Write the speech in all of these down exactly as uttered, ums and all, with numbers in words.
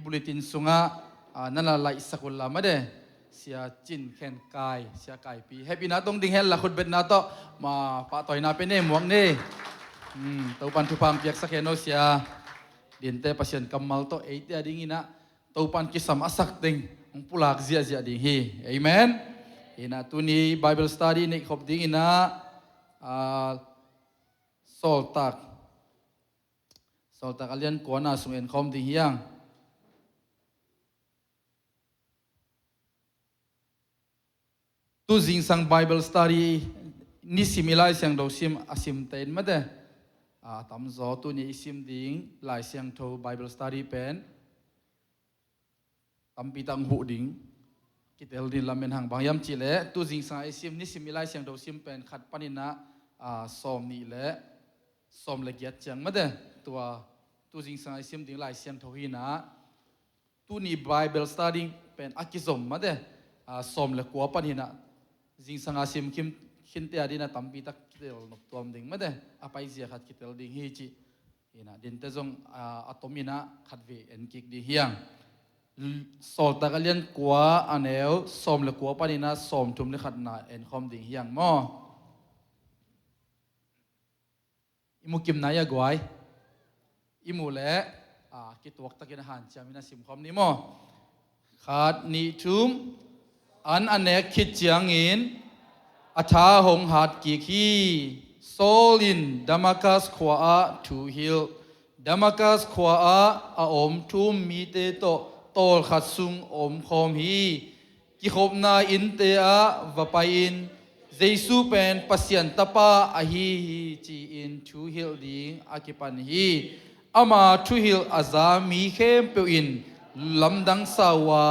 Bulletin sungah, ah, na la laihsak uh la made. Sia Cin Khen Kai, Sia Kaipi. Hehpihna tong ding hen la khutbetna tawh, ma pahtawina pe ne muak ne. Hmm, Topan thupha piaksak hen aw Sia. Dinte Pasian kammal tawh eite a dinginah Topan kisam a sak ding hong pulak ziahziah ding hi. Amen. Inah tuni Bible study neih khop dinginah, ah, Sawltak Sawltak a lian kuana sung enkhawm ding hiang. Tu zingsang Bible study nisim i Lai Siangtho sim a simte in mate, a tamzaw tuni i sim ding Lai Siangtho Bible study pen tampi tak huh ding kitel ding lamen hang bang hiam cihleh, tu zingsang i sim nisim i Lai Siangtho sim pen khat paninah, a, sawm nih le sawm le giat ciang mate. Tua tu zingsang i sim ding Lai Siangtho hinah tuni Bible study pen a kizom mate, a, sawm le kua pan hinah zingsang a sim kim khinte a dinah tampi tak kitel nop tuam ding mate, a paizia khat kitel ding hi cih. Inah dinte zong, a, a tominah khatvei en kik ding hiang. L-, Sawltak a lian kua a neu sawm le kua paninah sawm thum le khatna enkhawm ding hiang maw? I mu kimna ia guai. I mu leh, a, kituaktakin a hanciamin a simkhawm ni maw? Khat, nih, thum. An a nek khit ciangin a tha hong hat kik hi. Saul in Damascus khua-ah thu hilh. Damascus khua-ah a om thu-um mite tawh tawlkhat sung omkhawm hi. Kikhopna innte ah va pai-in Jesu pen Pasian Tapa ahi hi ci-in thu hilh ding a kipan hi. Ama thuhilh a za mi khempeuh in lamdang sa uh a,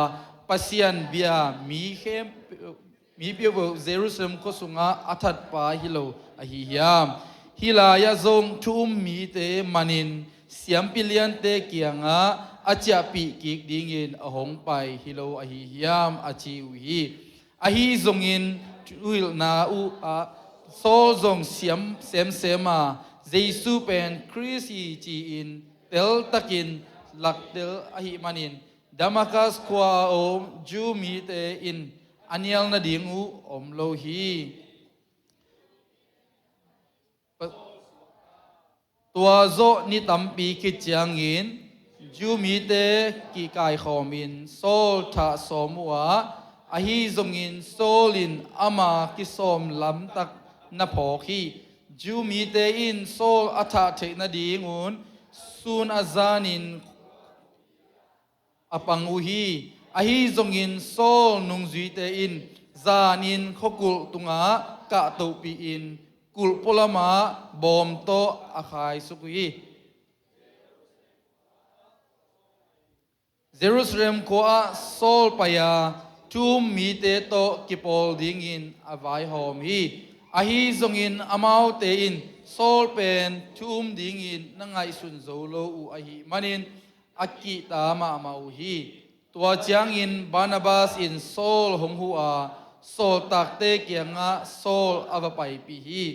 Pasian bia mi khempeuh, mi peuhpeuh Jerusalem khua sungah a thatpa hi lo ahi hiam? Hih lai-ah zong thu-um mite manin siampi liante kiangah a ciahpih kik dingin a hong pai hi lo ahi hiam? A ci uh hi. Ahi zongin thuhilhna uh ah Saul zong siam semsem a, Jesu pen Khrist hi ci-in teltakin laktel ahih manin Damascus khua a om Jew mite in a nial nading uh om lo hi. Tua zawh ni tampi khit ciangin Jew mite kikaikhawmin Saul thah sawm uh a, ahi zongin Saul in ama kisawm lamtak na phawk hi. Jew mite in Saul a thah theih nadingun sun a zanin a pang uh hi. Ahi zongin Saul nungzuite in zanin khuakulh tungah kahtohpih in kulh pualamah bawm tawh a khaisuk uh hi. Jerusalem khua-ah Saul pai-a thu-um mite tawh kipawl dingin a vaihawm hi. Ahi zongin amaute in Saul pen thu-um dingin na ngaihsun zo lo uh ahih manin a kihta mahmah uh hi. Tua ciangin Barnabas in Saul hong huh a, sawltakte kiangah Saul a va paipih hi.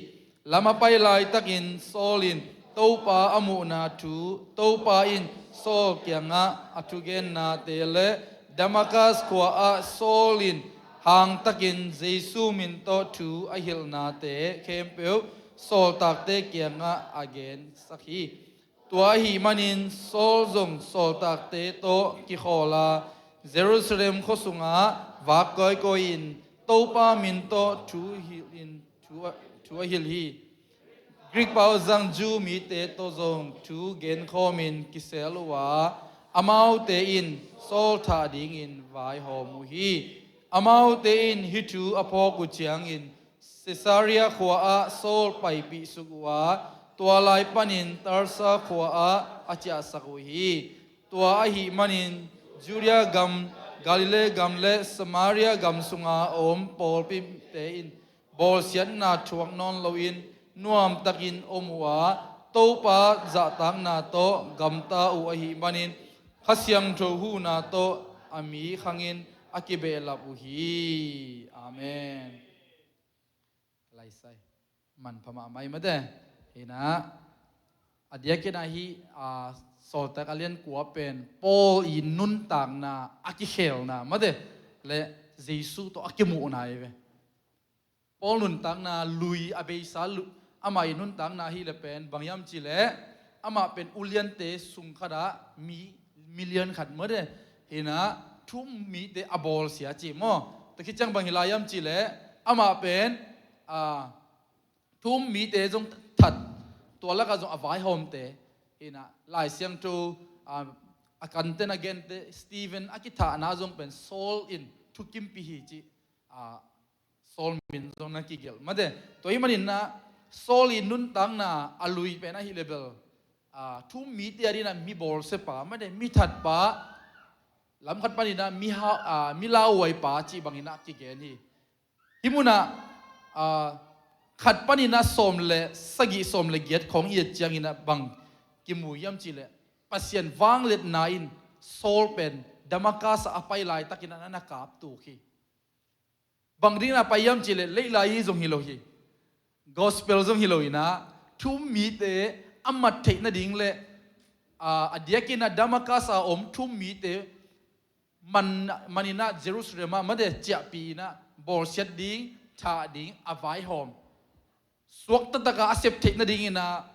Lam a pai laitakin Saul in Topa a muhna thu, Topa in Saul kiangah a thugennate le Damascus khua-ah Saul in hangtakin Jesu min tawh thu a hilhnate khempeuh sawltakte kiangah a gensak hi. Tua ahih manin Saul zong sawltakte tawh kikhawl a, Jerusalem khua sungah vak kawikawi-in Topa min tawh thu hilhin thu a, thu a hilh hi. Greek pau zang Jew mite tawh zong thu genkhawmin kisel uh a, amaute in Saul thah dingin vaihawm uh hi. Amaute in hih thu a phawk uh ciangin Caesarea khua-ah Saul paipih suk uh a, tua lai panin Tarsa khua-ah a ciahsak uh hi. Tua ahih manin Judea gam, Galilee gam le Samaria gam sunga a om pawlpite in bawlsiatna thuak nawn loin nuamtakin om uh a, Topa zahtakna tawh gamta uh ahih manin Kha Siangtho huhna tawh a mi khangin a kibehlap uh hi. Amen. Laisai manpha mahmah i mate. Hinah a diakin ahi, a, Sawltak a lian kua pen Paul i nuntakna a kikhelna mate le Jesu tawh a kimuhna hi ve. Paul nuntakna lui a beisa lu, amah i nuntakna hi le pen bang hiam ci le amah pen uliante sung khatah mi, million khat mate hinah thu-um mite a bawlsia ci maw? Tua khit ciang bang hi lai hiam ci le amah pen a thu-um mite zong that, tua lakah zong a vaihawmte hinah Lai Siangtho a, a kanten a gente Stephen a kithahna zong pen Saul in thukimpi hi ci a Saul min zong na kigelh mate. Tua hi maninah Saul i nuntakna a lui pen ahi le bel a thu-um mite a dinah mi bawlsiapa mate mi thatpa lamkhat paninah mi, ha, a, mi lauhuaipa cih banginah kigen hi. Hih munah a, khat paninah sawm le sagih sawm le giat khawng i et cianginah bang kimu hiam ci le Pasian vangliatna in Saul pen Damascus ah a pai laitakinah na, na kaptuk hi. Bang dingin a pai hiam ci le lei lai hi zong hi lo hi. Gospel zong hi lo inah thu-um mite a mat theih nading le a, a diakinah Damascus a om thu-um mite man, maninah Jerusalem ah mate ciahpih inah bawlsiat ding, thah ding a vaihawm suakta takah a sep theih nadinginah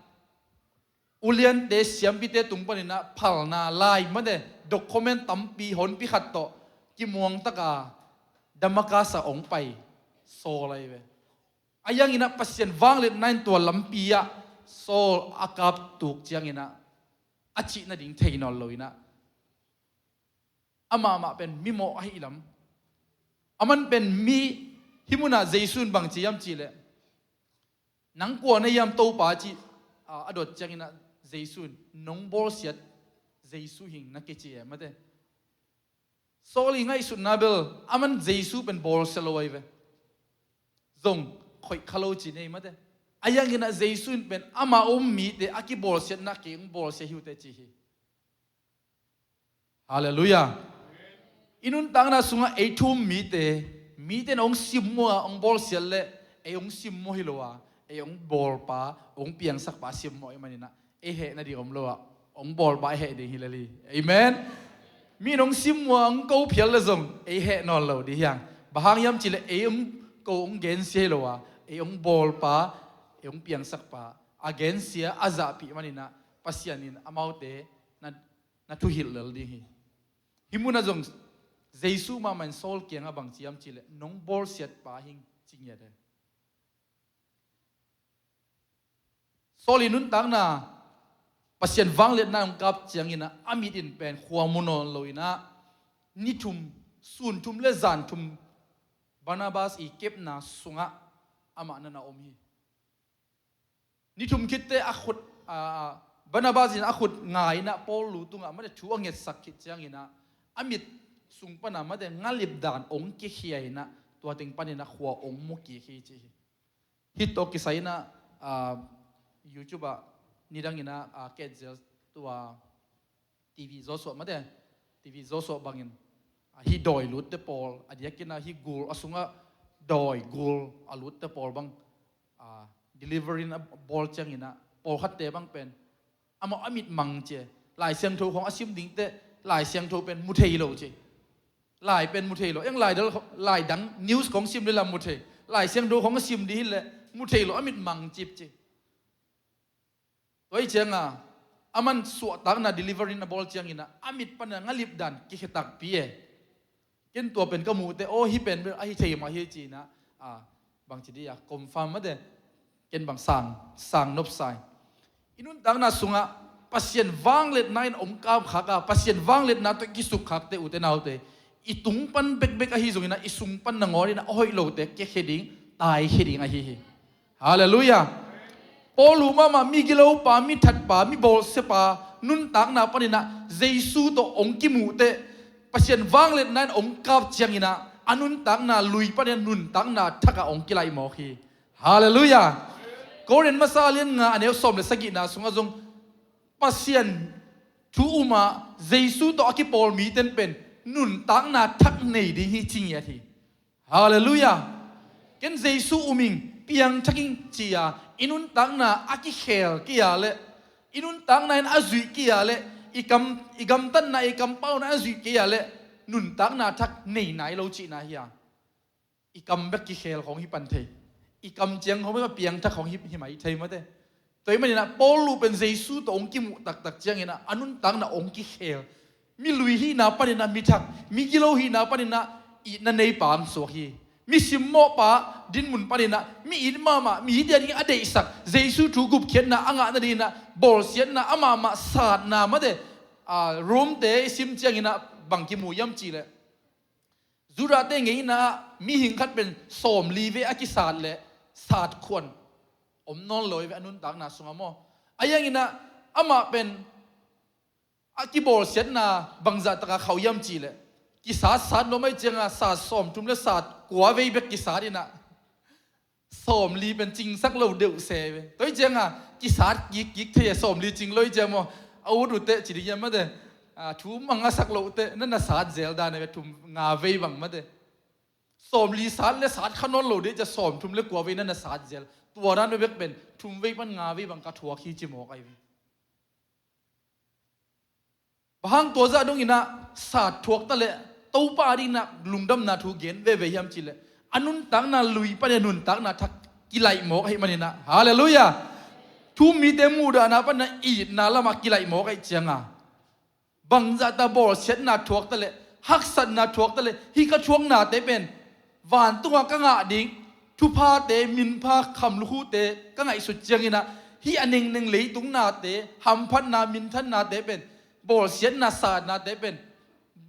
uliante siampite tung paninah phalna lai mate document tampi honpi khat tawh kimuang taka Damascus ah hong pai Saul ahi ve. A hianginah Pasian vangliatna in tua lampi ah Saul a kaptuk cianginah a cih nading thei nawn loinah amah mah pen mimawh ahi lam. Aman pen mi, hih munah Jesu in bang ci hiam ci le nang kua na hiam Topa ci a, a dot cianginah Jesu in nong bawlsiat Jesu hing na kici e mate. Saul i ngaihsutna bel aman Jesu pen bawlsia lo ahi ve. Zong khoih kha lo ci nei mate. A hianginah Jesu in pen amah um mite a kibawlsiatna kei hong bawlsia hi uh teh ci hi. Halleluiah. I nuntakna sungah ei thu-um mite, mite in hong simmawh a hong bawlsiat le ei hong simmawh hi lo a, ei hong bawlpa, hong piangsakpa simmawh i maninah ei heh nading om lo a, hong bawlpa ei heh ding hi lel hi. Amen. Mi in hong simmawh a hong ko phial le zong ei heh nawn lo ding hi hang. Bang hang hiam ci le ei hong ko hong gensia hi lo a, ei hong bawlpa, ei hong piangsakpa a gensia a zahpih maninah Pasian in amaute na na thuhilh lel ding hi. Hih munah zong Jesu mahmah in Saul kiangah bang ci hiam ci le nong bawlsiatpa hing ci ngiat e. Saul i nuntakna Pasian vangliatna hong kap cianginah a mit in pen khua mu nawn loinah ni thum, sun thum le zan thum Barnabas i kepna sungah amah na na om hi. Ni thum khitte a khut, a, Barnabas in a khut nga inah Paul lu tungah mate thu a ngetsak khit cianginah a mit sung pana mate ngalip dan hong kikhia inah tua teng paninah khua hong mu kik hi ci hi. Hih tawh kisai inah a, YouTube ah nidanginah a, Ken Zel tua TV Joshua mate, TV Joshua bangin a, hih dawi lutte pawl a diakinah hih gul a sungah dawi gul a lutte pawl bang a, delivery in a bawl cianginah pawlkhatte bang pen amah a mit mang ci e. Lai Siangtho khawng a sim dingte Lai Siangtho pen mu thei lo ci. Lai pen mu thei lo. Eng lai dal, lai dang news khawng sim dih lam mu thei. Lai Siangtho khawng a sim dih hi le mu thei lo a mit mang cip ci. Tua hi cianga aman suahtakna delivery na bawl ciangina a mit pana ngalip dan kikhe takpi e. Ken tua pen ka muhte aw hih pen bel ahi thei mah hi cinah a, bangci dih a confirm mate ken bang sang, sang nopsa hi. I nuntakna sungah Pasian vangliatna in om kapkhak a, Pasian vangliatna tawh i kisukkhakte ute naute i tung pan bekbek ahi zonginah i sung pan nangawn inah a hoih lote kiakhe ding, taikhia ding ahi hi. Halleluiah. Paul uh mahmah mi gilopa, mi thatpa, mi bawlsiapa nuntakna paninah Jesu tawh hong kimuhteh Pasian vangliatna in hong kap cianginah a nuntakna lui paninah nuntakna thakah hong kilaih mawk hi. Halleluiah. Korin masa a lian nga a neu sawm le sagihna sungah zong Pasian thu umah Jesu tawh a kipawl miten pen nuntakna thak nei ding hi ci ngiat hi. Halleluiah. Ken Jesu um ing, piangthak ing ci-a i nuntakna a kikhel kei a leh i nuntakna in a zuih kei a leh I kam, i gamtatna, i kampauna a zuih kei a leh nuntakna thak nei nai lo cihna hi a, i kam bek kikhel khong hi pan thei. I kam ciang khong bek a piangthak khong hi, hi mai thei mate. Tua ahih maninah Paul uh pen Jesu tawh hong kimuh taktak cianginah a nuntakna hong kikhel. Mi lui hihna paninah mi thak, mi gilo hihna paninah itna neipa hong suak hi. Mi simmawhpa dinmun paninah mi it mahmah, mi it ding a deihsak, Jesu thu gupkhiatna a ngah nadinginah bawlsiatna, amah mah satna mate. A, Rome-te i sim cianginah bang kimu hiam cihleh, Judah-te ngeina ah mihing khat pen sawmli vei a kisat leh sat khuan om nawn lo hi ve a nuntakna sungah maw. A hianginah amah pen a kibawlsiatna bangzah taka khauh hiam cihleh, kisat sat nuam ahih cianga sat sawmthum le sat kua vei bek kisat inah sawmli pen cingsak lo deuh se ve. Tua hi cianga kisat kikkik thei a, sawmli cing lo hi ciang maw, a ut uhteh ci ding hiam mate. A, thu mang a sak lo uhteh, na na sat zel dan a ve, thum nga vei bang mate. Sawmli sat le sat kha nawn lo dih cia, sawmthum le kua vei na na sat zel. Tua dan ve bek pen thum vei pan nga vei bang ka thuak hi ci mawk ahi ve. Bang hang tua zah donginah sat thuak ta leh Topa a dinginah lungdamna thu gen veve hiam cihleh, a nuntakna lui panin a nuntakna thak kilaih mawk ahih maninah. Halleluiah. Thu-um mite muhdahna paninah itna lamah kilaih mawk ahih cianga, bangzahta bawlsiatna thuak ta leh, haksatna thuak ta leh, hih ka thuaknate pen vantunga ka ngah ding thuphate, minpha, khamlukhuhte ka ngaihsut cianginah, hih a nengneng leitung nate, hamphatna, minthannate pen, bawlsiatna satnate pen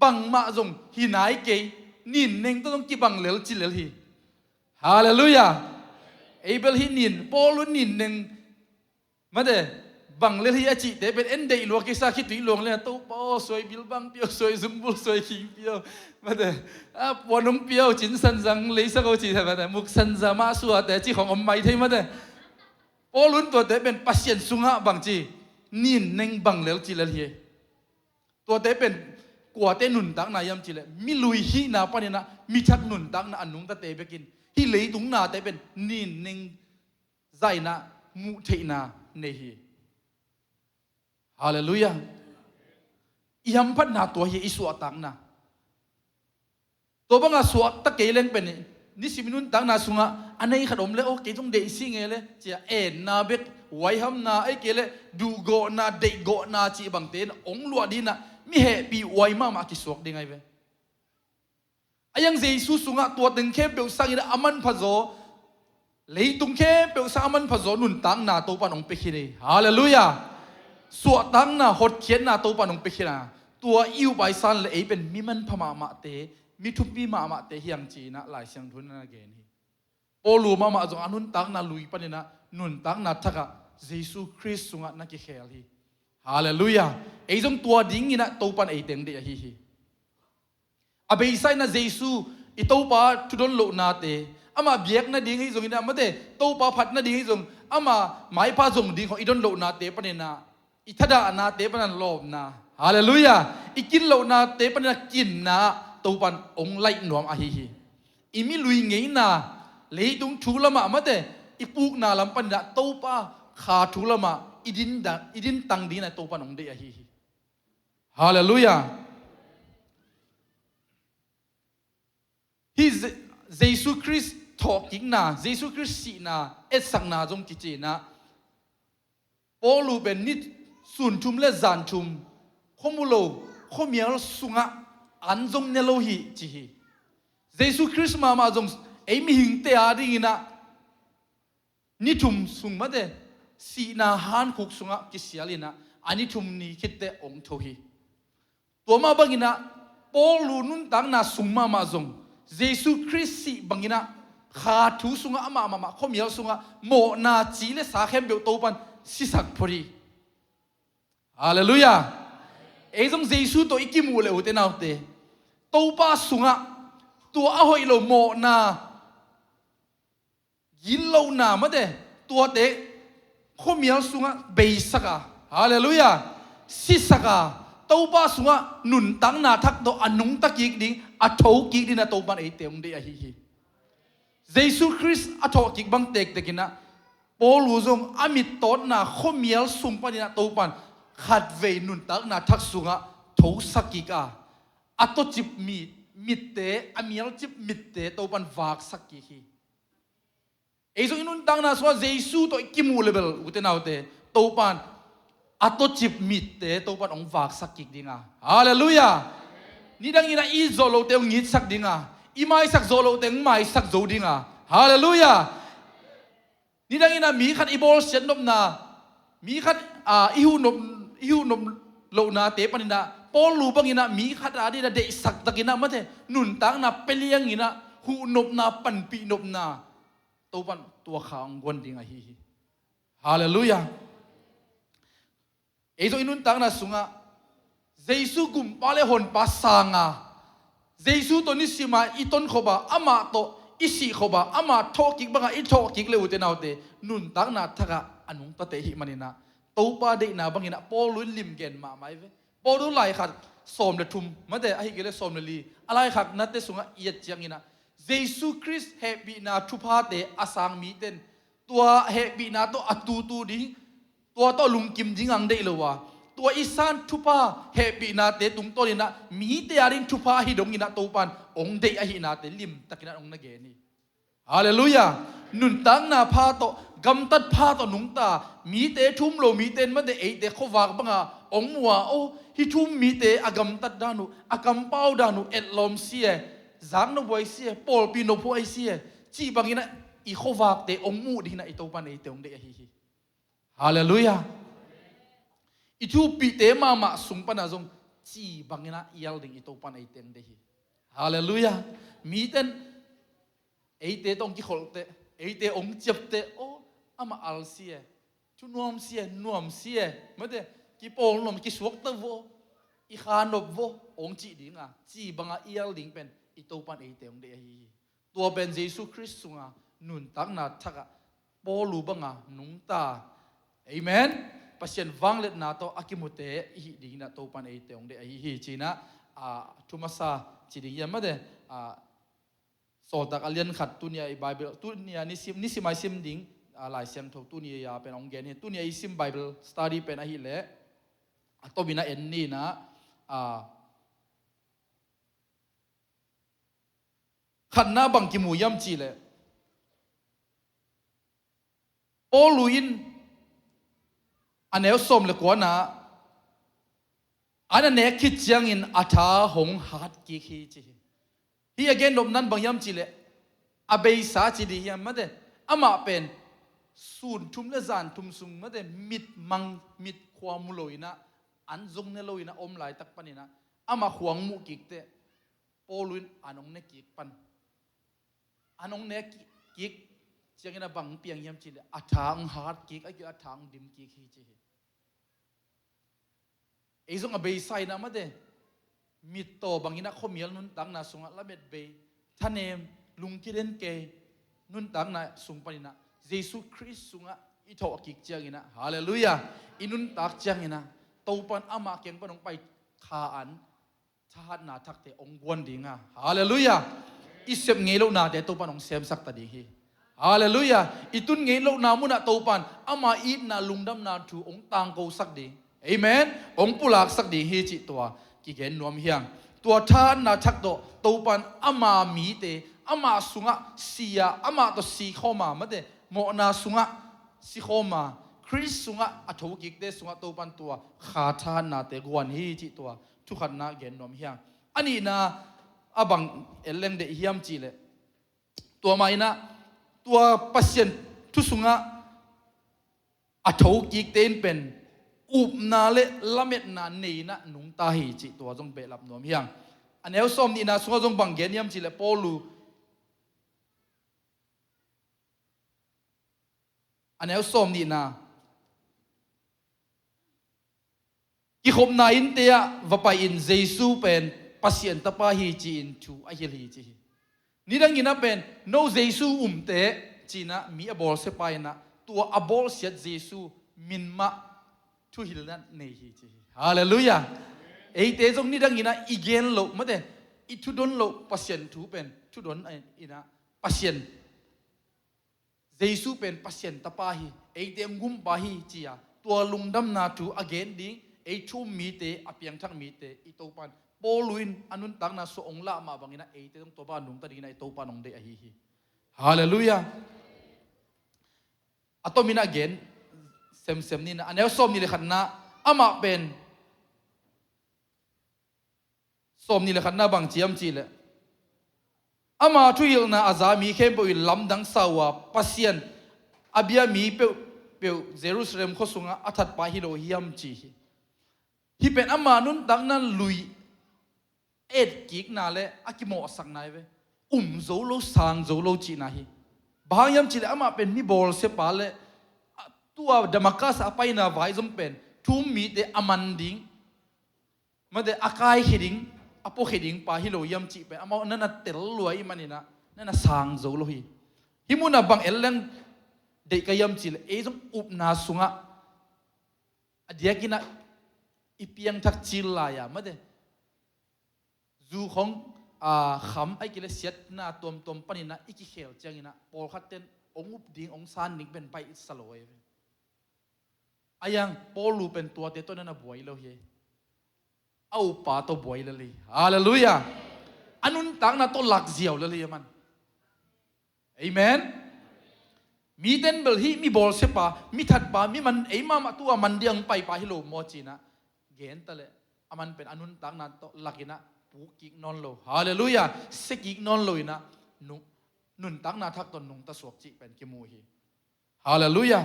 bangmah zong hi nai kei, ninneng tawh zong kibang lel ci lel hi. Halleluiah. Abel hih nin, Paul un ninneng mate, bang lel hi a cihte pen en deih lua kei sa, khitui luang le, Topa aw, suai bilbang pia o, suai zumbul, suai khing pia o, mate, a, puan hong pia o, cin sanzang leisak o cih mate, muk sanza mah suate cih khong om mai thei mate. Paul un tuate pen Pasian sungah bangci, ninneng bang lel ci lel hi. Tuate pen kuate nuntakna hiam cihleh, mi lui hihna paninah mi thak nuntakna a nungtate bekin, hih leitung nate pen ninneng zaina, muhtheihna nei hi. Halleluiah. I hamphatna tua hi, i suahtakna. Tua banga suahta kei leng pen nisim i nuntakna sungah a nei khat om le, aw, kei zong deih si nge le cia enna bek, huaihamna, ahih kei leh duhgawhna, deihgawhna cih bangte in hong luah dinah mi hehpih huai mahmah kisuak ding ahi ve. A hiang Jesu sungah tua teng khempeuh sanginah a manphazaw, leitung khempeuh sang a manphazaw nuntakna Topan hong pia khin hi. Halleluiah. Suahtakna, hotkhiatna Topan hong pia khin a, tua i upai san le ei pen mi manpha mahmahte, mi thupi mahmahte hiang cinah Lai Siangtho in a gen hi. Paul uh mahmah zong a nuntakna lui paninah nuntakna thakah Jesu Khrist sungah na kikhel hi. Halleluiah. Ei zong tua dinginah Topan ei teng deih ahi hi. A beisa inah Jesu, i Topa thudon lohnate, amah biak nading ahi zongin ah, mate, Topa phat nading ahi zong, amah maipha zong ding khong i don lohnate paninah, i thadahnate panin lawpna, halleluiah, i kin lohnate paninah kinna Topan hong laih nuam ahi hi. I mi lui ngeina, leitung thu lamah, mate, i pukna lam paninah Topa kha thu lamah i din da-, i dintang dinginah Topan hong deih ahi hi. Halleluiah. Hih Je-, Jesu Khrist thawhkikna, Jesu Khrist sihna, etsakna zong kicinah, Paul uh pen ni sun thum le zan thum khuamu lo, khuamial sungah an zong ne lo hi ci hi. Jesu Khrist mahmah zong ei mihingte a dinginah ni thum sung, mate, sihna hankhuk sungah kisialinah a ni thum ni khitteh hong tho hi. Tua mah banginah Paul uh nuntakna sung mahmah zong Jesu Khrist sih banginah kha thu sungah amah mahmah khuamial sungah mawhna ci le sa khempeuh Topan sisak phot hi. Halleluiah. Ei zong Jesu tawh i kimuh le, ute naute, Topa sungah tua a hoih lo mawhna, gitlohna, mate, tuate khuamial sungah beisak a, halleluiah, sisak a, Topa sungah nuntakna thak tawh a nungta kik ding, a tho kik dingin a Topan eite hong deih ahi hi. Jesu Khrist a thawhkik bang tektekinah Paul uh zong a mittawtna khuamial sung paninah Topan khatvei nuntakna thak sungah thosak kik a, a tawcip mit, mitte, a mialcip mitte Topan vaksak kik hi. Ei zong i nuntakna sungah Jesu tawh i kimuh le bel, ute naute, Topan a tawcip mitte Topan hong vaksak kik ding a. Halleluiah. Nidangin a it zawh lote hong itsak ding a, i maisak zawh lote hong maisak zo ding a. Halleluiah. Nidangin a mi khat i bawlsiat nopna, mi khat, a, i huhnop, i huhnop lohnate panin a, Paul lu bangin a mi khat a dingin a deihsak takin a, mate, nuntakna pia liangin a, huhnopna, panpih nopna Topan tua kha hong guan ding ahi hi. Halleluiah. Ei zong i nuntakna sungah Jesu gumpa le honpa sanga, Jesu tawh nisima i tonkhop a, amah tawh i sihkhop a, amah thawhkik banga i thawhkik le, ute naute, nuntakna thakah a nungtate i hih manin a, Topa deihna bangin a Paul in limgen mahmah hi ve. Paul laikhak sawm le thum, mate, ahih kei le sawm le li, a laikhaknate sungah i et ciangin a, Jesu Khrist hehpihna thuphate a sang mite in tua hehpihna tawh a tutu ding, tua tawh lungkim ding hong deih lo a, tua i san thupha hehpihnate tungtawnin a mite a ding thupha ahi dongin a Topan hong deih ahihnate limtakin a hong na gen hi. Halleluiah. Nuntakna pha tawh, gamtat pha tawh nungta, mite thu um lo mite in, mate, eite khuavak banga hong mu a, oh, hih thu um mite a gamtat dan uh, a kampau dan uh etlawm si e, zak nop huai si e, pawlpi nop huai si e, cih bangin a i khuavakte hong muh dingin a i Topan eite hong deih ahi hi. Halleluiah. I thupite mahmah sung pana zong cih bangin a i al ding i Topan eite hong deih hi. Halleluiah. Mite in eite tawh hong kikholh teh, eite hong ciap teh, oh, amah al si e, thu nuam si e, nuam si e, mate, kipawl nuam, kisuakta vo, i kha nop vo, hong cih ding a, cih banga i al ding pen i Topan eite hong deih ahi hi. Tua pen Jesu Khrist sunga nuntakna thakah Paul lu banga nungta. Amen. Pasian vangliatna tawh a kimute i hih dingin a Topan eite hong deih ahi hi, ci-in a, a, thu masa ci ding hiam, mate, a, Sawltak a lian khat, tuni a i Bible, tuni a nisim, nisim a i sim ding, a, Lai Siangtho tuni a pen hong gen hi. Tuni a i sim Bible study pen ahih leh, a tomin a en ni in a, a, khatna bang kimu hiam cih leh, Paul in a neu sawm le kuana, an a nek khit ciangin a tha hong hat kik hi, ci hi. Hih a gen nopna in bang hiam cih leh, a beisa ci ding hiam, mate, amah pen sun thum le zan thum sung, mate, mit mang, mit khua mu lo in a, an zong ne lo in a om laitak panin a, amah khua hong muh kik teh, Paul in an hong ne kik pan. An hong ne kik, kik ciangin a bang piang hiam cih leh, a tha hong hat kik, a kik a tha hong dim kik hi, ci hi. Ei zong a beisa in a, mate, mittaw bangin a khuamial nuntakna sungah lamet bei, thanem, lungkiden kei nuntakna sung panin a, Jesu Khrist sungah i thawh kik ciangin a, halleluiah, i nuntak ciangin a, Topan amah kiang pan hong pai kha an, thahatna thakte hong guan ding a. Halleluiah. I sep ngei lohnate Topan hong semsak ta ding hi. Halleluiah. I tun ngei lohna munah Topan ama itna lungdamna thu hong tangkosak ding. Amen. Hong pulaksak ding hi cih tua kigen nuam hi hang. Tua thahatna thak tawh Topan ama mite, ama sungah si a, amah tawh si khawm a, mate, mawhna sungah si khawm a, Khrist sungah a thokikte sungah Topan tua kha thahatnate guan hi cih tua thukhatna gen nuam hi hang. A nihna a bang en leng deih hiam cih leh, tua mah in a, tua Pasian thu sungah a thokikte in pen upna le lametna nei in a nungta hi cih tua zong behlap nuam hi hang. A neu sawm nihna sungah zong bang gen hiam cih leh, Paul lu, a neu sawm nihna, kikhopna innte ah va pai-in Jesu pen Pasian Tapa hi ci-in thu a hilh hi ci hi. Nidangin a pen, no Jesu um teh, ci-in a mi a bawlsia pa in a, tua a bawlsiat Jesu min mah thuhilhna nei hi ci hi. Halleluiah. Eite zong nidangin a i gen loh, mate, i thudon loh Pasian thu pen thudon in a, Pasian, Jesu pen Pasian Tapa hi, eite hong gumpa hi ci a, tua lungdamna thu a gen ding, ei thu-um mite, a piangthak mite i Topan Paul in a nuntakna sungah hong lah mah bangin ah eite zong tua bang a nungta dingin ah i Topan hong deih ahi hi. Halleluiah. A tomin a gen semsem ni in ah, a neu sawmnih le khatna, amah pen sawmnih le khatna bang ci hiam cih leh, ama thuhilhna a za mi khempeuh in lamdang sa uh a, Pasian a bia mi peuhpeuh Jerusalem khua sungah a thatpa hi lo hiam ci hi. Hih pen ama nuntakna lui etkikna le a kimawhsakna hi ve. Um zo lo, sang zo lo cihna hi. Bang hang hiam cih leh amah pen mi bawlsiapa le, a, tua Damascus a paina vai zong pen thu-um mite a man ding, mate, a kaikhia ding, a puakhia ding pa hi lo hiam cih pen amau na na tel lua ahih manin ah na na sang zo lo hi. Hih munah bang en leng deih ka hiam cih leh, ei zong upna sungah a diakin ah i piangthak cil lai-a, mate, zu khong, a, kham, ahih kei leh siatna tuamtuam panin ah i kikhel ciangin ah pawlkhatte in hong up ding, hong san ding pen baih sa lo ahi ve. A yang Paul uh pen tuate tawh na na buai lo hi. A upa tawh buai lel hi. Halleluiah. A nuntakna tawh lak ziau lel hi a man. Amen. Mite in bel hih mi bawlsiapa, mi thatpa, mi man, ei mahmah tua man ding paipa hi lo maw ci-in ah gen ta leh, a man pen a nuntakna tawh lakin ah puk kik nawn lo. Halleluiah. Sia kik nawn lo in ah nu-, nuntakna thak tawh nungta suak cih pen kimu hi. Halleluiah.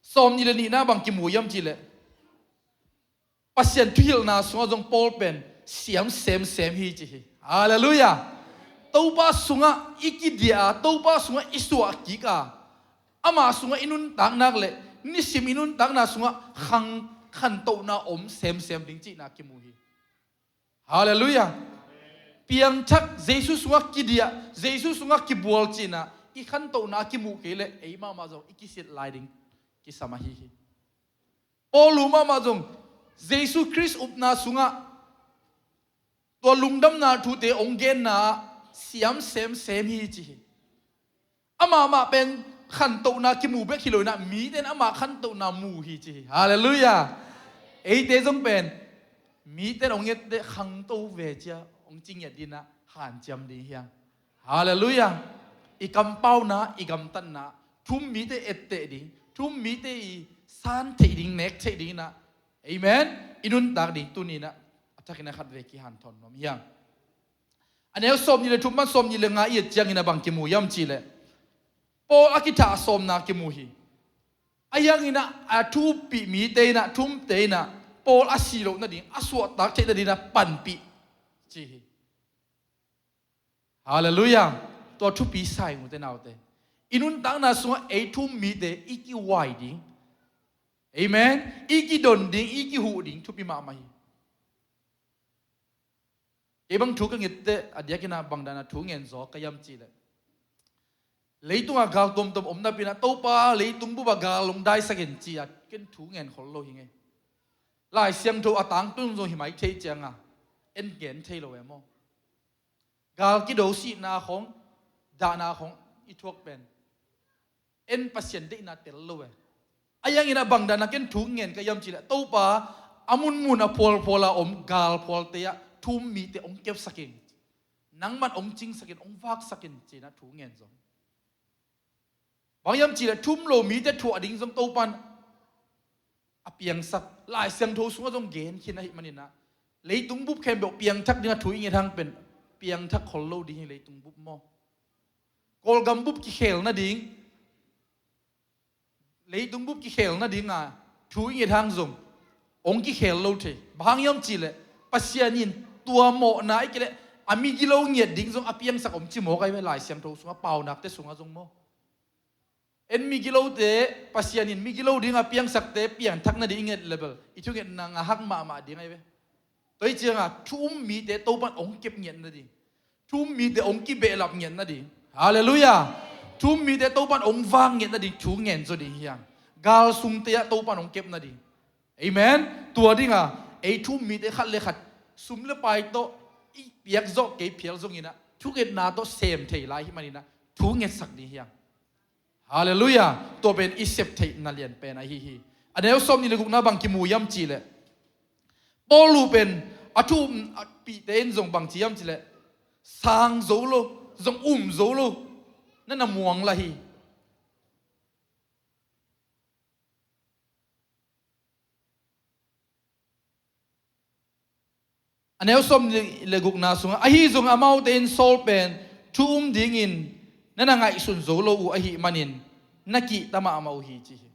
Sawmnih le nihna bang kimu hiam cih leh, Pasian thuhilhna sungah zong Paul pen siam semsem hi ci hi. Halleluiah. Topa sungah i kidiah a, Topa sungah i suah kik a, amah sungah i nuntak nak leh nisim i nuntakna sungah khang, khantohna om semsem ding cihna kimu hi. Halleluiah. Piangthak, Jesu sungah kidiah, Jesu sungah kibual cihna i khantohna a kimuh kei leh ei mahmah zong i kisit lai ding kisam ahi hi. Paul uh mahmah zong Jesu Khrist upna sungah tua lungdamna thute hong genna ah siam semsem hi ci hi. Amah mah pen khantohna kimu bek hi lo in ah, mite in amah khantohna mu hi ci hi. Halleluiah. Eite zong pen mite in hong etteh khangto ve cia hong ci ngiat ding in ah hanciam ding hi hang. Halleluiah. I kampauna, i gamtatna, thu-um mite etteh ding, thu-um mite i san theih ding, nek theih ding in ah, amen, i nuntak ding tuni in ah a thakin ah khatvei kihanthawn nuam hi hang. A neu sawmnih le thum pan sawmnih le nga i et ciangin ah bang kimu hiam cih leh, Paul a kithah sawmna kimu hi. Ahi hangin ah a thu-uppih mite in ah, thu-umte in ah Paul a si loh nading, a suahtak theih nading in ah panpih ci hi. Halleluiah. Tua thupi sa ing, ute naute. I nuntakna sungah ei thu-um mite i kihuai ding, amen, i kidon ding, i kihuh ding thupi mahmah hi. Kei bang thu ka nget teh a diakin ah bang dan a thu ngen zaw ka hiam cih leh, leitungah gal tuamtuam om napi in ah, Topa, leitung bup ah gal hong daisak in ci-a ken thu ngen khol lo hi ing ei. Lai Siangtho a tangtung zong hi mai thei ciangin en gen thei lo e maw. Gal kido, sihna khong, dahna khong i thuak pen en Pasian deihna tel lo e. Ahi hangin ah bang dan a ken thu ngen ka hiam cih leh, Topa, a munmun a phualphual a om galphualte ah thu-um mite hong kepsak ing. Nangman hong cingsak in, hong vaksak in ci-in ah thu ngen zong. Bang hiam cih leh thu-um lo mite thuah ding zong Topan a piangsak. Lai Siangtho sungah zong gen khin ahih manin ah, leitung bup khempeuh piangthak ding a thu i nget hang pen piangthak khol lo ding hi, leitung bup maw. Kawlgam bup kikhel nading, leitung bup kikhel nading a thu i nget hang zong hong kikhel lo thei. Bang hang hiam cih leh Pasian in tua mawhna ahih kei leh a migilo ngiat ding zong a piangsak om ci mawk ahi ve, Lai Siangtho sungah, Paunakte sungah zong maw. En migilote, Pasian in migilo ding a piangsakte piangthak nading i nget leh bel i thungetna ngahak mahmah ding ahi ve. Tua hi ciangin thu-um mite Topan hong kep ngiat nading, thu-um mite hong kibehlap ngiat nading, halleluiah, thu-um mite Topan hong vak ngiat nading thu ngen zaw ding hi hang. Gal sungte ah Topan hong kep nading. Amen. Tua dingin ei thu-um mite khat le khat sum le pai tawh i piak zawh kei phial zongin ah thungetna tawh sem thei lai ahih manin ah thu ngetsak ding hi hang. Halleluiah. Tua pen i sep theihna lian pen ahi hi. A neu sawmnih le gukna bang kimu hiam cih leh, Paul uh pen a thu um a pihte in zong bang ci hiam cih leh, sang zo lo, zong um zo lo, na na muang lah hi. A neu sawmnih le gukna sungah, ahi zong amaute in Saul pen thu um dingin na na ngaihsun zo lo uh ahih manin na kihta mahmah uh hi, ci hi.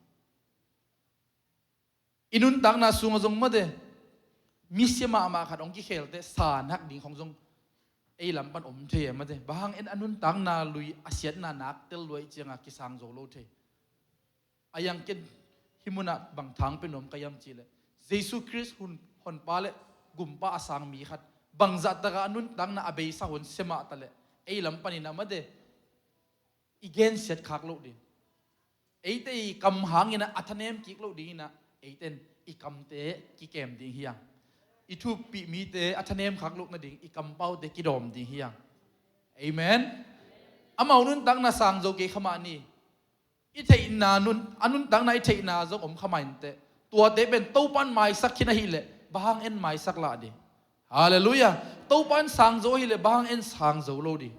I nuntakna sungah zong mate, misia mahmah khat hong kikhelte san hak ding khong zong ei lam pan om thei e mate. Bang hang en a nuntakna lui a siatna nak tel luai cianga kisang zo lo thei. A yang ken hih munah bang thang pe nuam ka hiam cih leh, Jesu Khrist hun, honpa le gumpa a sang mi khat bangzah takah a nuntakna a beisa hun sia mah taleh ei lam panin a mate, i gensiat khak loh ding. Eite i kam hangin a thanem kik loh dingin a, eiten i kamte kikem ding hi hang. I thuppih mite a thanem khak loh nading i kampaute kidawm ding hi hang. Amen. Amau nuntakna sang zo kei kha mah ni. I theihna nun, a nuntakna i theihna zong om kha mah inteh. Tuate pen Topan maisak khin ahih leh bang hang en maisak lah ding. Halleluiah. Topan sang zo ahih leh bang hang en sang zo lo ding.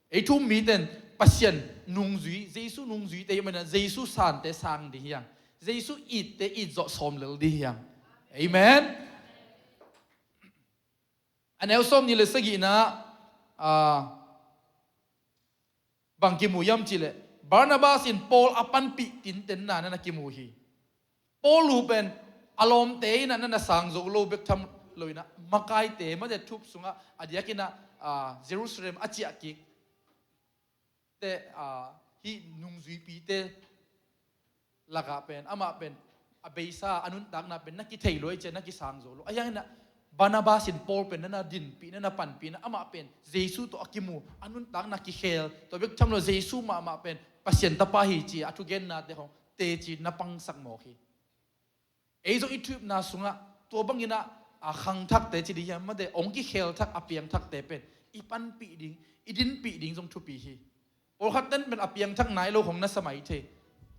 Ei thu um miten Pasian nungzui, Jesu nungzuite i hih manin a, Jesu sante sang ding hi hang. Jesu itte it zawh sawm lel ding hi hang. Amen. A neu sawmnih le sagihna, ah, bang kimu hiam cih leh, Barnabas in Paul a panpih tintenna na na kimu hi. Paul uh pen a lawmte in a na na sang zo lo bek tham lo in a, makaite mate thu up sungah a diakin a, ah, Jerusalem a ciah kik te, ah, hih nungzuipite lakah pen, amah pen a beisa a nuntakna pen na kithei lo ahih ciang na kisang zo lo. Ahi hangin a Barnabas in Paul pen na na dinpih, na na panpih in a, amah pen Jesu tawh a kimu, a nuntakna kikhel, tua bek tham lo Jesu mahmah pen Pasian Tapa hi ci a thugennate khong teci na pangsak mawk hi. Ei zong i thu upna sungah tua bangin a, a khangthakte ci ding hiam mate, hong kikhel thak a piangthakte pen i panpih ding, i dinpih ding zong thupi hi. Pawlkhat ten pen a piangthak nai lo khong na sa mai thei.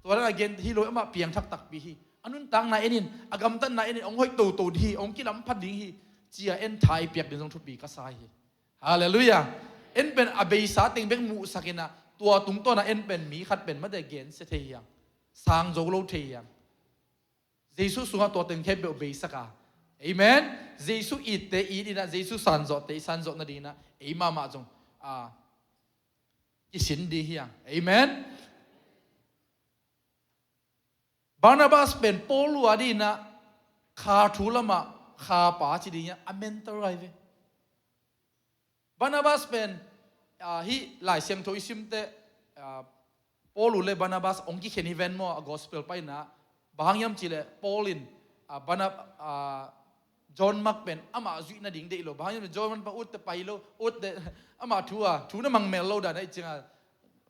Tua dan a gen hi lo, amah piangthak takpi hi. A nuntakna en in, a gamtatna en in, hong hoih toto ding hi, hong kilampha ding hi, ci a en tha i piak ding zong thupi ka sa hi. Halleluiah. En pen a beisa teng bek muhsak in a, tua tungtawn a en pen mi khat pen mate gensia thei hi hang. Sang zo lo thei hi hang. Jesu sungah tua teng khempeuh beisak a. Amen. Jesu itte it in a, Jesu sanzawhte i sanzawh nadingin a, ei mahmah zong, ah, kisin ding hi hang. Amen. Barnabas pen Paul uh a dingin a, kha thu lamah kha pa ci ding hi hang, a mentor ahi ve. Barnabas pen, ah, hih Lai Siangtho i simte, ah, Paul uh le Barnabas hong kikhen hi ven maw, a gospel paina. Bang hang hiam cih leh Paul in, ah, Barna-, ah, John Mark pen amah zuih nading deih lo. Bang hang hiam cih leh John Mark pa utte pai lo, utte amah thu a, thu na mangmel lo dan a i cianga.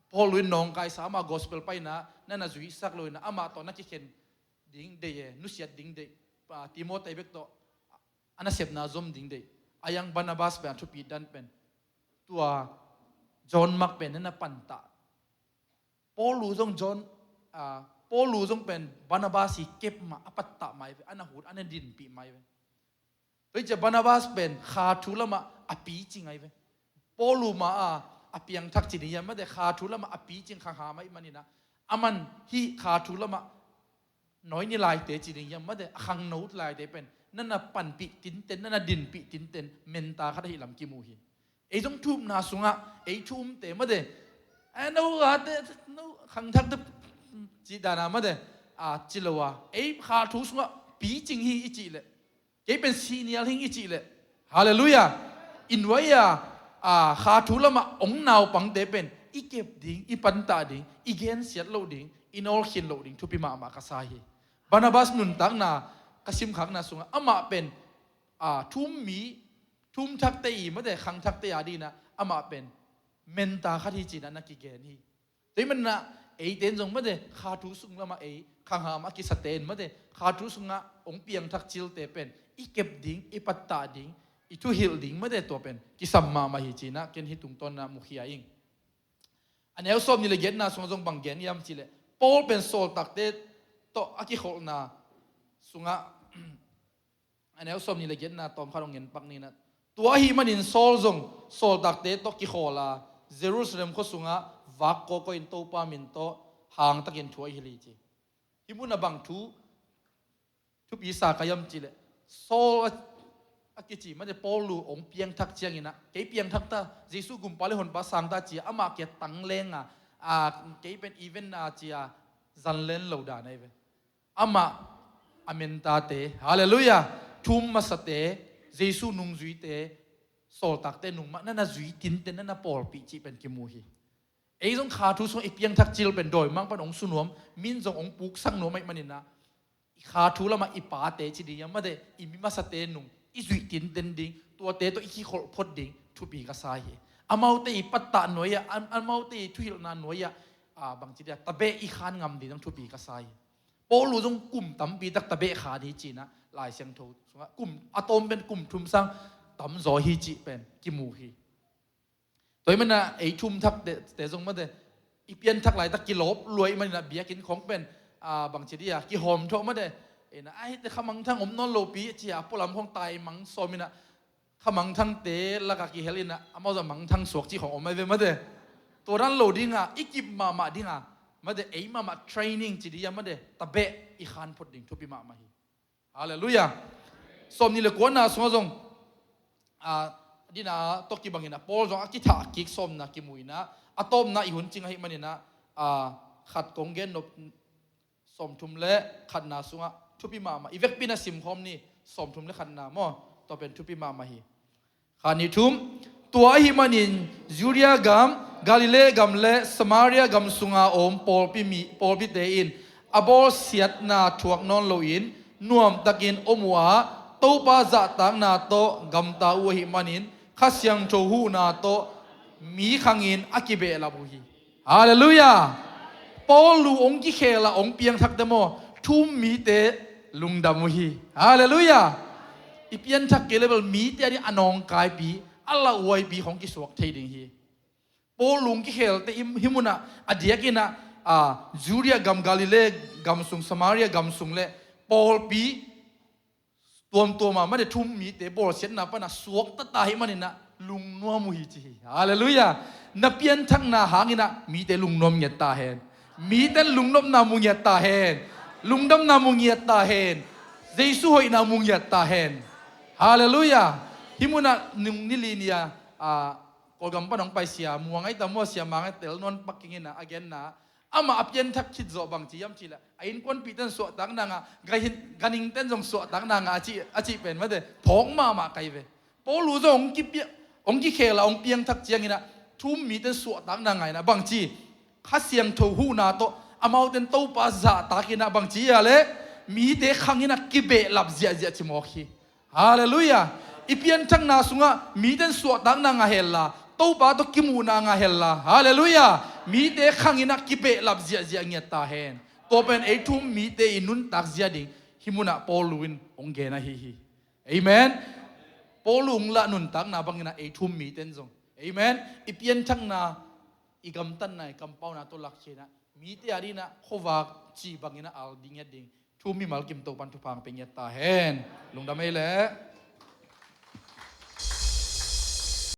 Paul uh in nawngkaisa amah gospel paina, na na zuihsak lo in a, amah tawh na kikhen ding deih e, nusiat ding deih. Ah, Timothy bek tawh a nasepna zom ding deih. A yang Barnabas pen a thupi dan pen, tua John Mark pen na na pantah. Paul uh zong John, ah, Paul uh zong pen Barnabas i kep mah a pattah mai ve, a na hut, a na dinpih mai ve. Tua hi ciah Barnabas pen kha thu lamah a picing ahi ve. Paul uh ma a, a piangthak ci ding hiam mate, kha thu lamah a picing khangham ahih manin a, aman hih kha thu lamah noini laite ci ding hiam mate, a khangno laite pen na na panpih tinten, na na dinpih tinten, mentor khat ahih lam kimu hi. Ei zong thu upna sungah ei thu umte mate, eh, no hate, no khangthakte cih dan a mate, a ci lo a, ei kha thu sungah picing hi i cih leh, kei pen senior hing i cih leh, halleluiah, i nuai a, a, kha thu lamah hong naupangte pen i kep ding, i pantah ding, i gensiat loh ding, i nawlkhin loh ding thupi mahmah ka sa hi. Barnabas nuntakna ka simkhakna sungah amah pen, a, thu um mi, thu um thakte i mate, khangthakte a dingin a, amah pen mentor khat hi ci-in a na kigen hi. Tua ahih manin a, eite in zong mate, kha thu sung lamah ei khangham a kisate in mate, kha thu sungah hong piangthak cilte pen i kep ding, i pattah ding, i thuhilh ding mate, tua pen kisam mahmah hi ci-in a, ken hih tungtawn in a mukhia ing. A neu sawmnih le giatna sungah zong bang gen hiam cih leh, Paul pen sawltakte tawh a kikholhna sungah a neu sawm nih le giatna tawm khat hong ngen pak ni. Tua ahih manin Saul zong sawltakte tawh kikhawl a, Jerusalem khua sungah vak kawkawi in Topa min tawh hangtakin thu a hilh hi ci. Hih munah bang thu thupi sa ka hiam cih leh, Saul a, a kici mate Paul lu hong piangthak ciangin ah, kei piangthak ta, Jesu gumpa le honpa sang ta ci a, amah kia tang leng a, a, kei pen even a ci a, zan len lo dan ahi ve. Amah a mentate, halleluiah, thu um masate, Jesu nungzuite, sawltakte nung mah na na zui tinten, na na pawlpih cih pen kimu hi. Ei zong kha thu sungah i piangthak cil pen dawimangpa'n hong su nuam, mi'n zong hong puksak nuam ahih manin ah, i kha thu lamah i pate ci ding hiam mate, i mi masate nung i zuih tinten ding, tuate tawh i kikholh phot ding thupi ka sa hi. Amaute i pattah nuai-ah, am-, amaute i thuhilhna nuai-ah, a, bangci dia, tabeh i khan ngam ding zong thupi ka sa hi. Paul lu zong kum tampi tak tabeh khan hi ci-in ah Lai Siangtho sungah kum a tawm pen kum thum sang tamzaw hi cih pen kimu hi. Tua ahih manin ah ei thu um thakte, te zong mate, i pianthak laitak kilawp lua ahih manin ah biakinn khawng pen, a, bangci dia, kihawm thawh mate. Ina, a, hihte kha mangthang om nawn lopi ci a, pualam khawng taimang sawm in ah, kha mangthangte lakah kihel in ah, amau zah mangthang suak cih khawng om ahi ve mate. Tua dan lo ding a, i kip mahmah ding a, mate, ei mahmah training ci ding hiam mate, tabeh i khan phot ding thupi mahmah hi. Halleluiah. Sawm nih le kuana sungah zong, a, dina tawh kibangin ah Paul zong a kithah kik sawmna kimu in ah, a tawpna i hun cing ahih manin ah, a, khat kong gen nop, sawmthum le khatna sungah thupi mahmah. I vekpi-in ah simkhawm ni, sawmthum le khatna maw, tua pen thupi mahmah hi. Khat, nih, thum. Tua ahih manin Judea gam, Galilee gam le Samaria gam sunga om pawlpi mi, pawlpite in a bawlsiatna thuak nawn loin nuamtakin om uh a, Topa zahtakna tawh gamta uh ahih manin Kha Siangtho huhna tawh mi khangin a kibehlap uh hi. Halleluiah. Paul lu hong kikhel a hong piangthakte maw, thu um mite lungdam uh hi. Halleluiah. I pianthak kei le bel mite a ding a nawngkaipi, a lauhuaipi khawng kisuak thei ding hi. Paul lu hong kikhelte i, hih munah a diakin ah, a, Judea gam, Galilee gam sung, Samaria gam sung le pawlpi tuamtuam ah mate thu um mite bawlsiatna panah suakta ta ahih manin ah lungnuam uh hi ci hi. Halleluiah. Na pianthakna hangin ah mite lungnuam ngiat ta hen. Mite lungnopna mu ngiat ta hen. Lungdamna mu ngiat ta hen. Jesu hoihna mu ngiat ta hen. Halleluiah. Hih munah nung ni li ni a, a, Kawlgam pan hong pai Sia Muang ahi ta maw, Sia Mang ahi, tel nuam pak keng in ah, a genna, amah a pianthak khit zawh bang ci hiam cih leh, a innkuanpihte in suahtakna ngah, ganhing, ganhingte in zong suahtakna ngah a cih, a cih pen mate, phawk mahmah ka hi ve. Paul lu zong hong kipia-, hong kikhel a hong piangthak ciangin ah thu um mite in suahtakna ngah in ah bang ci, Kha Siangtho huhna tawh amaute in Topa zahtak in ah bang ci a leh, mite khangin ah kibehlap ziahziah ci mawk hi. Halleluiah. I pianthakna sungah mite in suahtakna ngah henla, Topa tawh kimuhna ngah henla, halleluiah, mite khangin ah kibehlap ziahziah ngiat ta hen. Tua pen ei thu um mite i nuntak zia ding hih munah Paul lu in hong gen ahi hi. Amen. Paul lu hong lah nuntakna bangin ah ei thu um mite in zong, amen, i pianthakna, i gamtatna, i kampauna tawh lakhia in ah mite a dingin ah khuavak ci bangin ah al ding ngiat ding thu um mimal kim Topa'n thupha hong pia ngiat ta hen. Lungdam ei leh.